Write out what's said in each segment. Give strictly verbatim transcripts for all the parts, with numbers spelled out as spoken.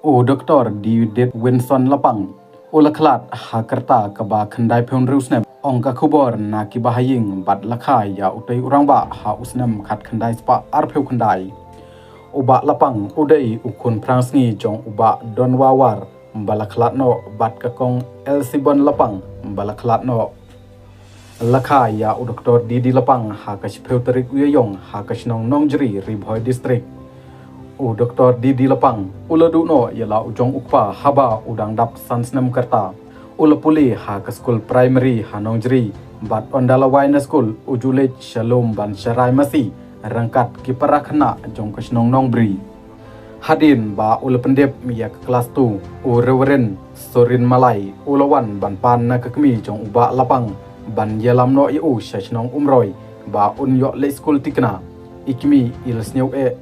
U Doktor Didit Winson Lapang u la khlad ha ka rta kaba khyndai phew hynriew snem, ong ka khubor na ki bahaïing, bad la kha ïa utei u rangbah ha u snem khatkhyndai spah arphew khyndai. U Bah Lapang u dei u khun phrangsngi jong u Bah Donwawar ba la khlad noh bad ka Kong Elsibon Lapang ba la khlad noh. La kha ïa u Doktor Didi Lapang ha ka shiphew tarik u Ïaïong ha ka shnong Nongjri, Ri Bhoi District. U Doktor Didi Lapang u la duh noh ïa la u jong u kpa haba u dang dap san snem ka rta. U la pule ha ka skul primary ha Nongjri, bad ynda la wai na skul u ju leit sha lum ban sharai masi ryngkat ki para khynnah jong ka shnong Nongbri. Hadien ba u la pyndep ïa ka klas two, u Reverend Sorin Malai u la wan ban pan na ka kmie jong u Bah Lapang ban ïalam noh ïa u sha shnong Umroi ba un ïoh leit skul thikna. I kmie i la sngewsih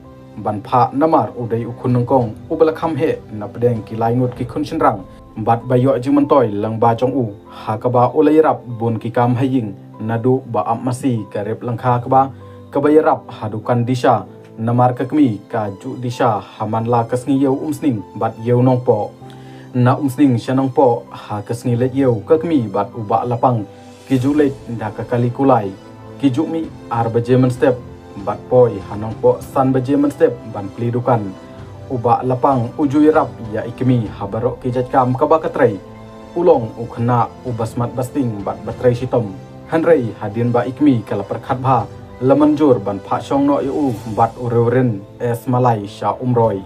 ban phah namar u dei u khun nyngkong uba la kham heh na pdeng ki lai ngut ki khun shynrang bad ba ïoh jingmyntoi lyngba jong u, ha kaba u la ïarap bun ki kam ha ïing, naduh ba ap masi ka rep lyngkha kaba, kaba ïarap ha dukan disha, namar ka kmie ka juh disha ha man la ka sngi Ïew Umsning bad Ïew Nongpoh. Na Umsning sha Nongpoh ha ka sngi Leit Ïew ka kmie bad u Bah Lapang ki ju leit da ka kali kulai. Ki ju mih ar baje mynstep bad poi ha Nongpoh san baje mynstep ban plie dukan. U Bah Lapang u ju ïarap ïa i kmie ha baroh ki jait kam kaba ka trei. U long u khynnah uba smat basting bad ba trei shitom. Hynrei hadien ba i kmie ka la pyrkhat bha, la mynjur ban phah shong noh ïa u bad u Reverend S Malai sha Umroi.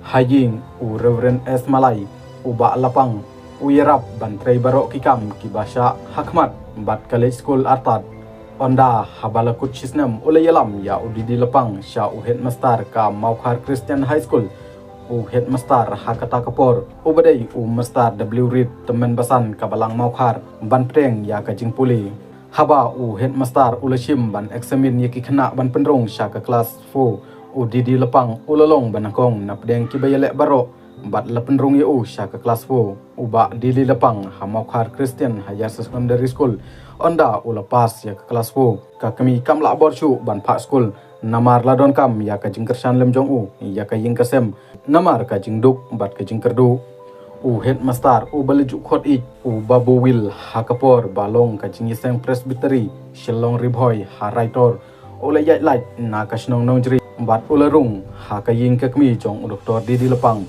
Ha ïing u Reverend S Malai, u Bah Lapang u ïarap ban trei baroh ki kam kiba shah ha khmat bad ka leit skul artat. Ynda haba la kut shi snem u la ïalam ïa u Didi Lapang sha u headmaster ka Mawkhar Christian High School. U headmaster ha kata ka por uba dei u Mister W Reed, tymmen basan ka balang Mawkhar, ban pdiang ïa ka jingpule. Haba u headmaster u la shim ban examine ïa ki khynnah ban pynrung sha ka klas four, u Didi Lapang u la long ba nyngkong na pdeng kiba ïaleh baroh bad la pynrung ïa u sha ka klas four. U Bah Didi Lapang ha Mawkhar Christian Higher Secondary School, ynda u la pass ïa ka klas four, ka kmie kam lah bor shuh ban phah skul, namar la donkam ïa ka jingkyrshan lem jong u ïa ka ïing ka sem namar ka jingduk bad ka jingkyrduh. U headmaster uba la ju khot ïeit, u Babu Will, ha ka por ba long ka jingïaseng Presbytery Shillong Ri Bhoi ha Raitor, u la ïaid lait na ka shnong Nongjri bad u la rung ha ka ïing ka kmie jong u Doktor Didi Lapang.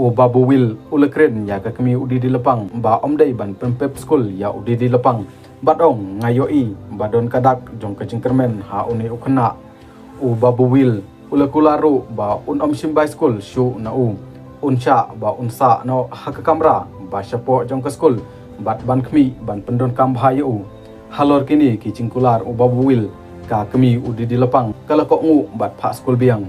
U Babu Will u la kren ïa ka kmie u Didi Lapang ba ym dei ban pynpep skul ïa u Didi Lapang bad ong, nga ïohi ba don ka dak jong ka jingkyrmen ha une u khynnah. U Babu Will u la kular ruh ba un ym shim bai skul shuh na u. Un shah ba un sah noh ha ka kamra ba shapoh jong ka skul bad ban khmih ban pyndonkam bha ïa u. Halor kine ki jingkular u Babu Will, ka kmie u Didi Lapang ka la kohnguh bad phah skul biang.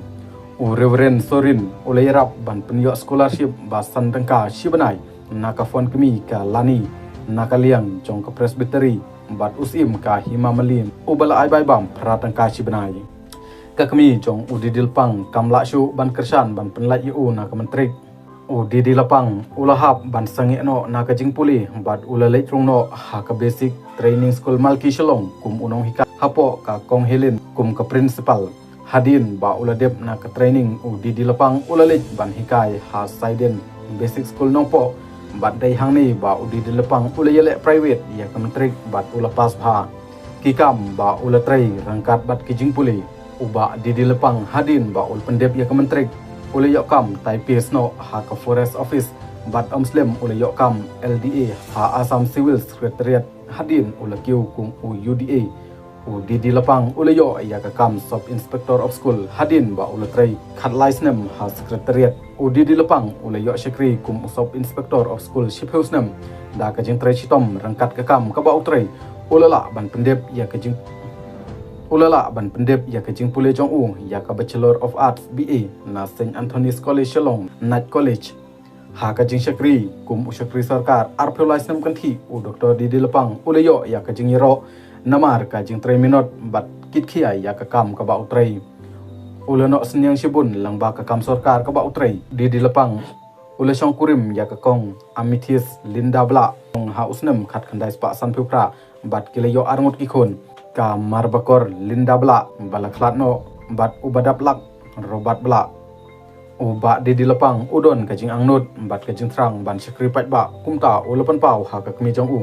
U Reverend Sorin u la ïarap ban pynïoh scholarship ba san tyngka shi bnai na ka fund kmie ka Lani, na ka liang jong ka Presbytery, bad u Syiem ka Hima Malin uba la ai bai bam phra tyngka shi bnai. Ka kmie jong u Didi Lapang kam lah shuh ban kyrshan ban pynlait ïa u na ka matric. U Didi Lapang u la hap ban sangeh noh na ka jingpule bad u la leit rung noh ha ka Basic Training School Malki Shillong kum u nonghikai, hapoh ka Kong Helen kum ka principal. Hadien ba u la dep na ka training, u Didi Lapang u la leit ban hikai ha Saiden Basic School Nongpoh. Bad dei hangne ba u Didi Lapang u la ïaleh private ïa ka matric bad u la pass bha. Ki kam ba u la trei ryngkat bad ki jingpule. U Bah Didi Lapang hadien ba u la pyndep ïa ka matric, u la ïoh kam typist noh ha ka Forest Office, bad ym slem u la ïoh kam L D A ha Assam Civil Secretariat, hadien u la kiew kum u U D A. U Didi Lapang u la ïoh ïa ka kam Sub Inspector of School hadien ba u la trei khatlai snem ha Secretariat. U Didi Lapang u la ïoh shakri kum u Sub Inspector of School shiphew snem da ka jingtrei shitom ryngkat ka kam kaba u trei. U la lah ban pyndep ïa ka jing u la lah ban pyndep ïa ka jingpule jong u ïa ka Bachelor of Arts, B A, na Saint Anthony's College Shillong, Knight College. Ha ka jingshakri kum u shakri sorkar arphew lai snem kynthih, u Doktor Didi Lapang u la ïoh ïa ka jingïaroh namar ka jingtrei minot bad kit khia ïa ka kam kaba u trei. U la noh synñiang shibun lyngba ka kam sorkar kaba u trei. Didi Lapang u la shongkurim ïa ka Kong Amethyst Linda Blah ha u snem khatkhyndai spah sanphew phra, bad ki la ïoh arngut ki khun, ka Marbakor Linda Blah ba la khlad noh, bad u Badaplak Robert Blah. U Bah D D Lapang u don ka jingangnud bad ka jingthrang ban shakri paidbah, kumta u la pynpaw ha ka kmie jong u.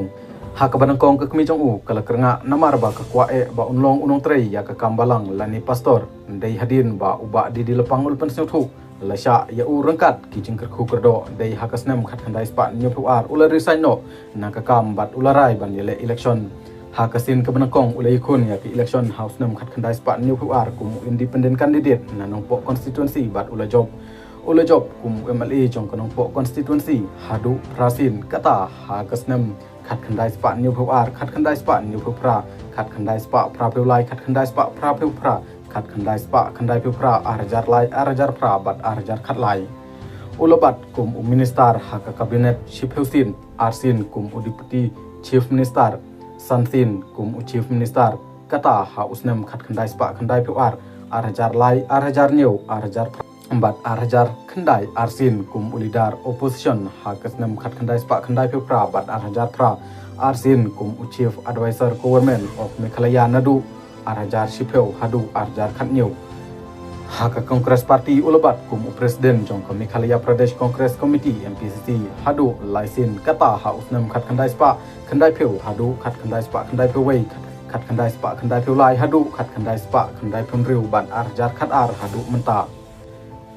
Ha kaba nyngkong ka kmie jong u ka la kyrngah namar ba ka kwah eh ba un long u nongtrei ïa ka kam balang lane pastor. Dei hadien ba u Bah D D Lapang u la pynsngewthuh lashai ïa u ryngkat ki jingkyrkhu kyrdoh, dei ha ka snem khatkhyndai spah hynñiewphew ar u la resign noh na ka kam bad u la rai ban ïaleh election. Ha ka sien kaba nyngkong u la ïakhun ïa ka election ha u snem khatkhyndai spah hynñiewphew ar kum u independent candidate na Nongpoh constituency bad u la jop. U la jop kum u M L A jong ka Nongpoh constituency haduh phra sien, kata ha ka snem khatkhyndai spah hynñiewphew ar, khatkhyndai spah hynñiewphew phra, khatkhyndai spah phraphew lai, khatkhyndai spah phraphew phra, khatkhyndai spah khyndaiphew phra, ar hajar lai, ar hajar phra bad ar hajar khatlai. U la bat kum u minister ha ka cabinet shiphew sien, ar sien kum u deputy chief minister, san sien kum u chief minister, kata ha u snem khatkhyndai spah khyndaiphew ar, ar hajar lai, ar hajar hynñiew, ar hajar phra bad ar hajar khyndai, ar sien kum u leader opposition ha ka snem khatkhyndai spah khyndaiphew phra bad ar hajar phra, ar sien kum u chief advisor government of Meghalaya naduh ar hajar shiphew haduh ar hajar khathynñiew. Ha ka Congress Party u la bat kum u president jong ka Meghalaya Pradesh Congress Committee, M P C C, haduh lai sien, kata ha u snem khatkhyndai spah khyndaiphew haduh khatkhyndai spah khyndaiphew wei, khatkhyndai spah khyndaiphew lai haduh khatkhyndai spah khyndaiphew hynriew bad ar hajar khatar haduh mynta.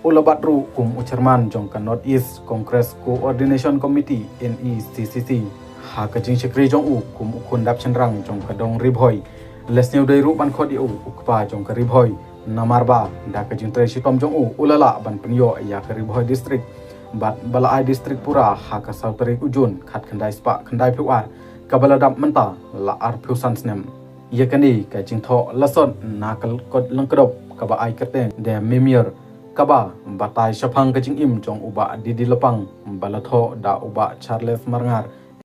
U la bat ruh kum u chairman jong ka North East Congress Coordination Committee, N E C C C. Ha ka jingshakri jong u kum u khun dap shynrang jong ka dong Ri Bhoi, la sngewdei ruh ban khot ïa u u kpa jong ka Ri Bhoi, namar ba da ka jingtrei shitom jong u u la lah ban pynïoh ïa ka Ri Bhoi district bad ba la ai district pura ha ka saw tarik u Jun khatkhyndai spah khyndaiphew ar, kaba la dap mynta la arphew san snem. Ïa kane ka jingthoh la sot na ka kot lyngkdop kaba ai kyrteng The Mimir, kaba batai shaphang ka jingim jong u Bah D D Lapang, ba la thoh da u Bah Charles Marngar,